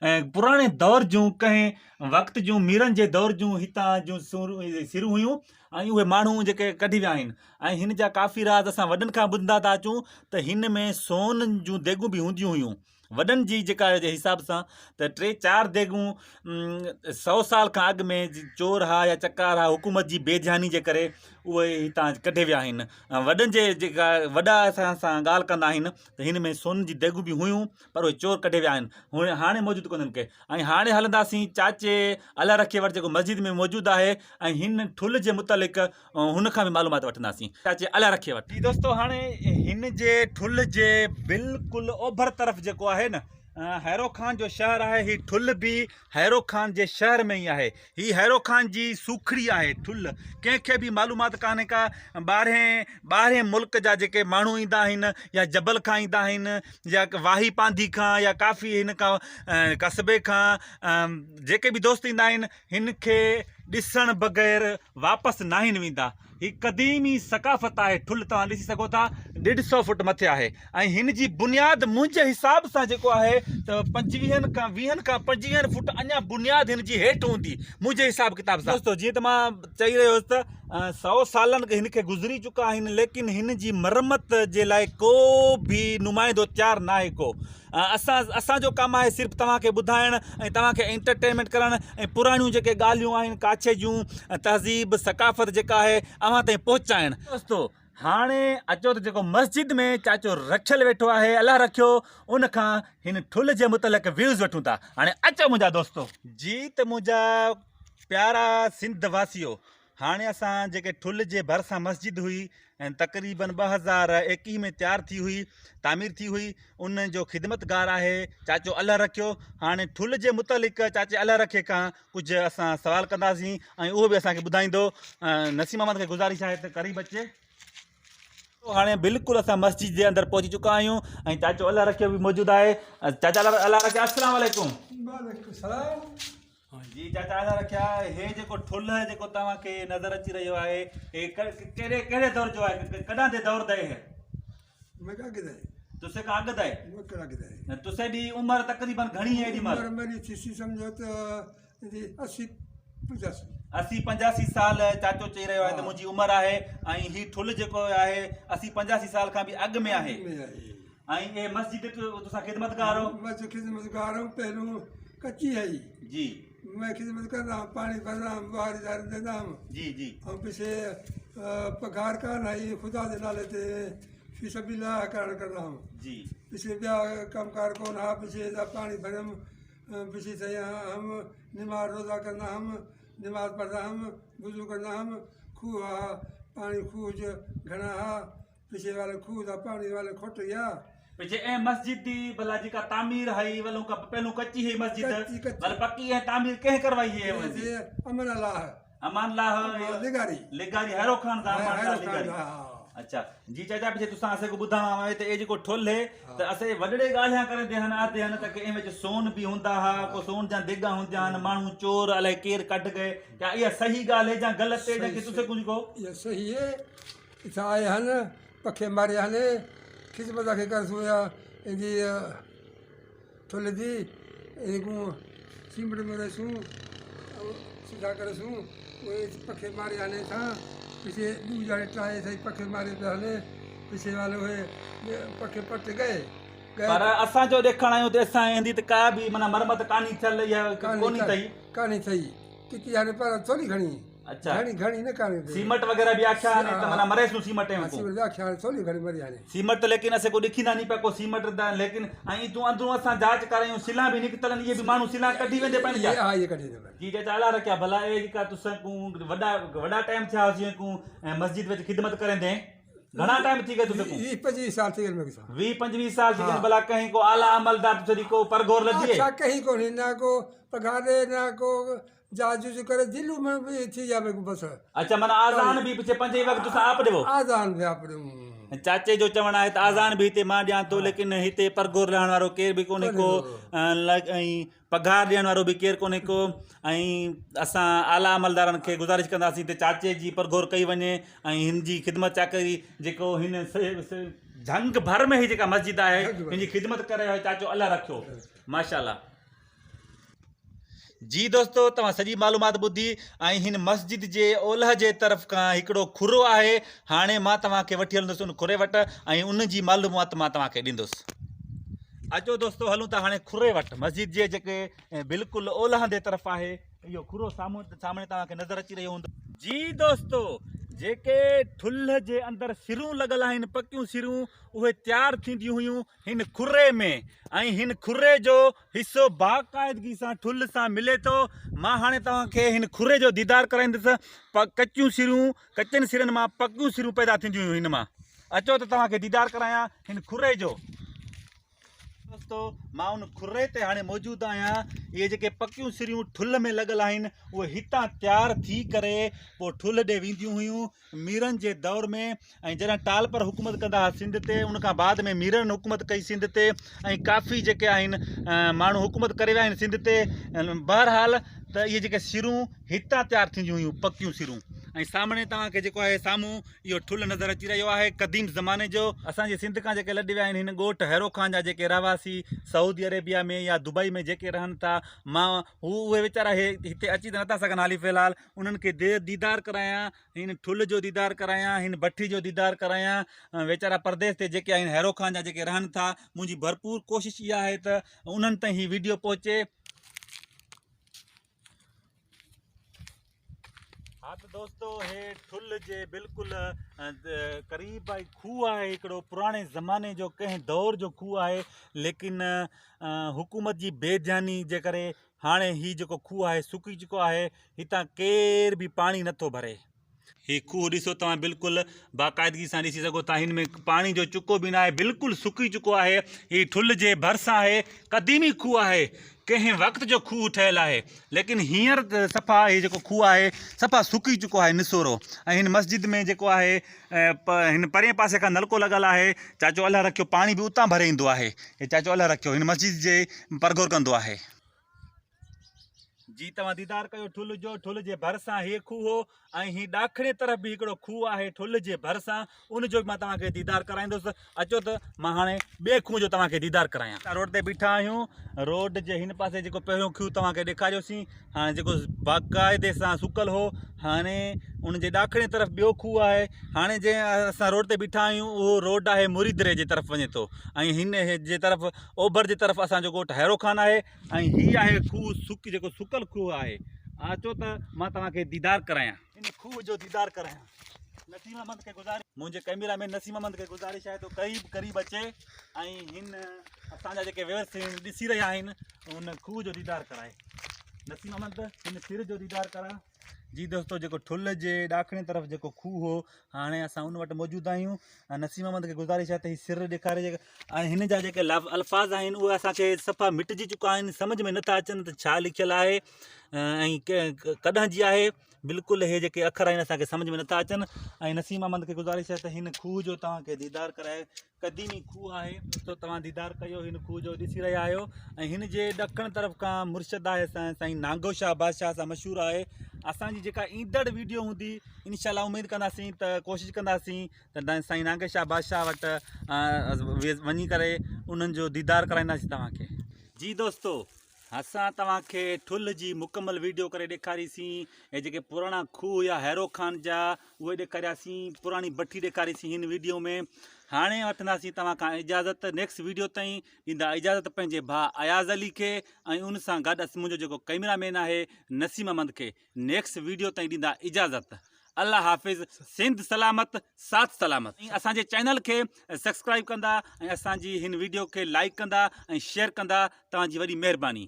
پراڻي دور جون ڪنهن وقت جون ميرن جي دور جون هتان جون سرون هيون ۽ اهي ماڻهو جيڪي ڪڍي ويا آهن ۽ هن جا ڪافي راز اسان وڏن کان ٻڌندا ٿا اچون ته هن ۾ سون جون ديڳون به هونديون هيون وڏن جي جيڪا جي حساب سان ته ٽي چار ديڳون سو سال کان اڳ ۾ چور ها يا چڪار ها حڪومت جي بي ڌياني جي ڪري اهي هتان ڪڍي ويا آهن وڏن جي جيڪا وڏا اسان سان ڳالهه ڪندا آهن ته هن ۾ سون جي ديڳون به هيون پر اهي چور ڪڍي ويا آهن هاڻي موجود ڪونهن ڪي ۽ هاڻي هلنداسين چاچي الله رکي وٽ جيڪو مسجد ۾ موجود آهي ۽ هن ٺل جي متعلق هن کان به معلومات وٺنداسين چاچي الله رکي وٽ. جي دوستو هاڻي هن جي ٺل جي بلڪل اوڀر طرف جيڪو آهي نه حيرو خان جو شهر آهي هي ٺل به حيرو خان جي شهر ۾ ئي آهي هي حيرو خان جي سوکڙي آهي ٺل ڪنهن کي به معلومات ڪانهي ڪا ٻاهرين ٻاهرين ملڪ جا جيڪي ماڻهو ايندا آهن يا جبل کان ايندا آهن يا واهي پانڌي کان يا ڪافي هن کان قصبي کان جيڪي به دوست ايندا آهن هن کي ڏسڻ بغير واپس ناهن ويندا. هي قديمي ثقافت آهي ٺل توهان ڏسي سگهو ٿا ڏيڍ سئو فوٽ مٿي آهي ۽ هن جي بنياد منهنجي حساب سان جيڪو آهي ته پنجويهن کان ويهن کان پنجويهن فوٽ اڃا بنياد هن جي هيٺ هوندي منهنجي حساب ڪتاب سان. دوستو جيئن ته مان چئي رهيو هوس ته سئو سالن هن کي گذري چڪا آهن ليڪن هن جي مرمت جي لاء ڪو به نمائندو تيار ناهي ڪو اسان اسان جو ڪم آهي صرف توهان کي ٻڌائڻ ۽ توهان کي انٽرٽينمينٽ ڪرڻ ۽ پراڻيون جيڪي ڳالهيون آهن ڪاڇي جون تهذيب ثقافت جيڪا آهي اوهان تائين پهچائڻ. دوستو هاڻي اچو ته جيڪو مسجد ۾ چاچو رکيل ويٺو آهي الله رکيو ان کان هن ٺل جي متعلق ويوز وٺون ٿا هاڻي اچو منهنجا دوستو. جي ته منهنجا پيارا سنڌ واسيو هاڻي اسان جيڪي ٺل جي ڀرسان مسجد هئي ۽ تقريبن 2021 ۾ تيار ٿي هئي تعمير ٿي هئي ان جو خدمتگار آهي چاچو الله رکيو هاڻي ٺل جي متعلق چاچي الله رکي کان ڪجهه اسان سوال ڪنداسين ۽ اهو به اسان کي ٻڌائيندو نسيم احمد کي گذارش آهي ته قريب اچي هاڻي بلڪل اسان مسجد جي اندر پهچي چڪا آهيون ۽ چاچو الله رکيو به موجود آهي چاچا الله رکيو السلام عليڪم وعليڪم السلام جي چاچا الله رکيا هي جيڪو ٺلهه جيڪو توهان کي نظر اچي رهيو آهي هي ڪهڙي ڪهڙي دور جو آهي ڪڏهن the دور دا هي میں کا اڳ دا تسي کا اڳ دا ہے میں کا اڳ دا ہے تسي دی عمر تقريبا گھڻي ہے ايڏي مهل عمر میری تھی سی سمجھو ته 80 85 80 85 سال چاچو چئي رهيو آهي ته منهنجي عمر آهي ۽ هي ٺلهه جيڪو آهي 80 85 سال کان به اڳ ۾ آهي ۽ اي مسجد تسان خدمتگار هو؟ مسجد خدمتگار هون پهريون ڪچي هئي جي مين خدمت ڪندا هئم پاڻي ڀرندا هئم ٻهاري ڌاري ڏيندا هئم جي جي ۽ پڇي پگهار ڪانه هئي خدا جي نالي تي في سبيل الله ڪرڻ ڪندا هئم جي پڇي ٻيا ڪم ڪار ڪونه ها پڇي دا پاڻي ڀريم پڇي سائين هم نماز روزا ڪندا هئم نماز پڙهندا هئم وضو ڪندا هئم کوهه ها پاڻي کوهه جو گهڻا ها پڇي والي کوهه دا پاڻي والي کٽ گيا. پڇي اي مسجد دی بھلا جيڪا تعمير ھئي ولون کا پهلون ڪچي ھئي مسجد ول پڪي ۽ تعمير ڪنهن ڪروائي ھئي اي جي امان الله امان الله لغاري لغاري ھيرو خان دا امان الله لغاري اچھا جي چاچا پڇي تسان اسے کو ٻڌاواں وي ته اي جيڪو ٺل هي ته اسے وڏڙي ڳالهيان ڪري دهن آدي هن ته ڪي ان وچ سون به هوندا ها کو سون جا ديڳا هونديا هن ماڻهو چور الائي ڪير ڪڍ گئي ڪيا اها صحيح ڳالهه هي جا غلط هي جا ڪي تسي ڪجهه کو اها صحيح هي اتان آيا هن، پکي ماريا هن، خدمت کي ڪر سو يا ايندي ٿلهه the ايڪون سيمٽ ۾ رهسون سڌا ڪرسون اهي پکي ماريا هن اتان پڇي ٻو ڄاڻي ٽائي سائين پکي ماري پيا هن پڇي والو اهي پکي پٽ گئي پر اسان جو ڏيکڻ آيون ته اسان ايندي ته ڪا به معنيٰ مرمت ڪاني ٿيل يا ڪوني ٿئي ڪاني ٿئي ڪتي هاڻي پر ٿوري گهڻي اچھا گهڻي گهڻي نه ڪاني ٿي سيمٽ وغيره به آکيا آني ته معنيٰ مريسون سيمٽ ها سيمٽ به آکيا آني ٿوري گهڻي مري آني سيمٽ ته ليڪن اسي کو ڏکيندا ني پيا کو سيمٽ دا ليڪن ۽ تون اندرون اسان جاچ ڪرايون سلان به نڪتل ان اهي به ماڻهو سلان ڪڍي ويندي پين جا ها اهي ڪڍي ويندي پين جي چاچا الله رکيا ڀلا اي جيڪا تسان کو وڏا وڏا ٽائيم ٿيا هسي کو مسجد وچ خدمت ڪريندي گهڻا ٽائيم ٿي گئي تسان کو 20 25 سال ٿي گئي مون کي 20 25 سال ٿي گئي ڀلا ڪنهن کو اعليٰ عملدار تسان کو پرگهور لڌي اچھا ڪنهن کو نه کو پگهار ڏي نه کو جا جز ڪري دلو ۾ به ٿي جا ميڪو بس. اچا معنيٰ آذان به پڇي پنجئي وقت تسان آپ ڏيو. آذان به آپ ڏيون. چاچي جو چوڻ آهي ته آذان به هتي مان ڏيان ٿو ليڪن هتي پرگهور لهڻ وارو ڪير به ڪونهي ڪو ۽ پگهار ڏيڻ وارو به ڪير ڪونهي ڪو ۽ اسان اعليٰ عملدارن کي گذارش ڪنداسين ته چاچي جي پرگهور ڪئي وڃي ۽ هن جي خدمت چاڪري جيڪو هن جهنگ ڀر ۾ هي جيڪا مسجد آهي هن جي خدمت ڪري رهيو آهي چاچو الله رکيو ماشاءالله. جي دوستو توهان سڄي معلومات ٻڌي ۽ هن مسجد جي اولهه جي طرف کان هڪڙو کرو آهي هاڻي مان توهان کي وٺي هلندس ان کري وٽ ۽ ان جي معلومات مان توهان کي ڏيندس. اچو دوستو هلون ٿا هاڻي کري وٽ مسجد جي جيڪي بلڪل اولهندي طرف آهي اهو کرو سامهون سامهڻي توهان کي نظر اچي رهيو هوندو. جي دوستو جيڪي ٺلهه جي اندر سرون لڳل آهن پڪيون سرون اهي تيار ٿينديون هيون هن کري ۾ ۽ هن کري جو حصو باقاعدگي سان ٺلهه سان ملي ٿو. مان هاڻي توهان کي هن کري جو ديدار ڪرائيندس. ڪچيون سرون، ڪچن سرن مان پڪيون سرون پيدا ٿينديون هيون هن مان. اچو ته توهان کي ديدار ڪرايان هن کري جو. دوستو مان ان کري تي هاڻي موجود آهيان. اهي جيڪي پڪيون سريون ٺلهه ۾ لڳل آهن اهي هتان تيار ٿي ڪري پوء ٺلهه ڏي وينديون هيون. ميرن جي دور ۾ ۽ جڏهن ٽالپر حڪومت ڪندا هئا سنڌ تي ان کان بعد ۾ ميرن حڪومت ڪئي سنڌ تي ۽ ڪافي جيڪي آهن ماڻهو حڪومت ڪري ويا آهن سنڌ تي بهرحال ته اهي جيڪي سرون هتان تيار ٿينديون هيون پڪيون سرون ۽ سامهڻي توهان کي جيڪو آهي سامهون اهو ٺلهه نظر اچي رهيو آهي قديم زماني جو اسان جي سنڌ کان جيڪي لڏي ويا آهن هن ڳوٺ هيرو خان جا جيڪي رهواسي سعودي عربيه ۾ يا دبئي ۾ جيڪي رهن ٿا مان هو اهي ويچارا هتي اچي ته نٿا سگهن حالي في الحال انهن کي ديدار ڪرايان هن ٺلهه جو ديدار ڪرايان، هن بٺي جو ديدار ڪرايان، ويچارا پرديس تي جيڪي آهن هيرو خان جا جيڪي رهن ٿا، منهنجي ڀرپور ڪوشش اها آهي ته انهن تائين هي ويڊيو پهچي. ها ته دوستو هي ٺلهه جي بلڪل قريب آهي کوهه آهي هڪڙو پراڻي زماني جو ڪنهن دور جو کوهه آهي ليڪن حڪومت جي بي ڌياني جي ڪري هاڻي هي جيڪو کوهه آهي سڪي چڪو آهي، هتان ڪير به پاڻي نٿو ڀري. هي کوهه ڏسو توهان بلڪل باقاعدگي سان ڏسي سگهو ٿا هن ۾ پاڻي جو چڪو به ناهي بلڪل سڪي چڪو آهي. هي ٺلهه جي ڀرسان آهي قديمي کوهه آهي ڪنهن وقت جو کوهه ٺهيل آهي ليڪن هينئر صفا هي جيڪو کوهه آهي صفا سڪي چڪو آهي نسورو ۽ هن مسجد ۾ جيڪو آهي هن پرئين پاسي کان نلڪو لڳل آهي چاچو الله رکيو پاڻي به اتان ڀري ايندو آهي هي چاچو الله رکيو هن مسجد جي پرگهور ڪندو آهي. جي توهان ديدار ڪيو ٺلهه جو، ٺلهه جي ڀرسان هي کوهه ۽ هي ڏاکڻي طرف به هڪڙو کوهه آهي ٺلهه جي ڀرسان ان جو به مان توهان کي ديدار ڪرائيندس اچو ته مان هاڻي ٻئي کوهه جو توهان کي ديدار ڪرايان. اسان روڊ تي بيٺا آهيون روڊ جي هن پاسي جيڪو پهريون کوهه توهان کي ڏيکاريوسين هاڻي جيڪو باقاعدي سان سڪل هو هاڻي ان جي ڏاکڻي طرف ٻيو کوهه آهي هاڻي جنهن اسان روڊ تي بيٺا آهيون اهو روڊ آهي مريدري جي طرف وڃي ٿو ۽ هن جي طرف اوڀر جي طرف اسان جو ڳوٺ هيرو خان آهي ۽ هي آهي کوهه سڪ جيڪو سڪل کوهه آهي اچو ته مان توهان کي ديدار ڪرايان. هن کوهه جو ديدار ڪرايان. نسيم احمد کي گذارش منهنجي ڪئميرا مين نسيم احمد کي گذارش آهي ته قريب قريب اچي ۽ هن اسان جا جيڪي ويورس ڏسي رهيا آهن ان کوهه جو ديدار ڪرائي. نسيم احمد هن سر جو ديدار ڪرا. جي دوستو جيڪو ٺل جي ڏاکڻي طرف جيڪو کوهه هو هاڻي اسان ان وٽ موجود آهيون ۽ نسيم احمد کي گذارش آهي ته هي سر ڏيکاري جيڪا ۽ هن جا جيڪي الفاظ آهن اهي اسان کي صفا مٽجي چڪا آهن سمجھ ۾ نٿا اچن ته ڇا لکيل آهي ۽ ڪڏهن جي آهي بلڪل هي جيڪي اکر آهن اسان کي سمجھ ۾ نٿا اچن ۽ نسيم احمد کي گذارش آهي ته هن کوهه جو توهان کي ديدار ڪرائي قديمي کوهه آهي دوستو توهان ديدار ڪيو هن کوهه جو ڏسي رهيا آهيو ۽ هن جي ڏکڻ طرف کان مرشد آهي سائين نانگو شاهه بادشاهه سان مشهور آهي اسان جي جيڪا ايندڙ ويڊيو هوندي انشاء الله اميد ڪنداسين ته ڪوشش ڪنداسين ته سائين نانگي شاهه بادشاهه وٽ وڃي ڪري انهن جو ديدار ڪرائينداسين توهان کي جي دوستو اسان توهان کي ٺلهه جي مڪمل ويڊيو ڪري ڏيکاريسين ۽ جيڪي پراڻا کوهه يا هيرو خان جا اهي ڏيکارياسين پراڻي بٺي ڏيکاريسين هن ويڊيو ۾ هاڻي وٺنداسين توهان کان اجازت نيڪسٽ ويڊيو تائين ڏيندا اجازت پنهنجي ڀاء اياز علي کي ۽ ان سان گڏ منهنجو جيڪو ڪئميرا مين آهي نسيم احمد کي نيڪسٽ ويڊيو تائين ڏيندا اجازت الله حافظ سنڌ سلامت ساٿ سلامت ۽ اسان جي چينل کي سبسڪرائب ڪندا ۽ اسان جي هن ويڊيو کي لائڪ ڪندا ۽ شيئر ڪندا توهان جي وڏي مهرباني.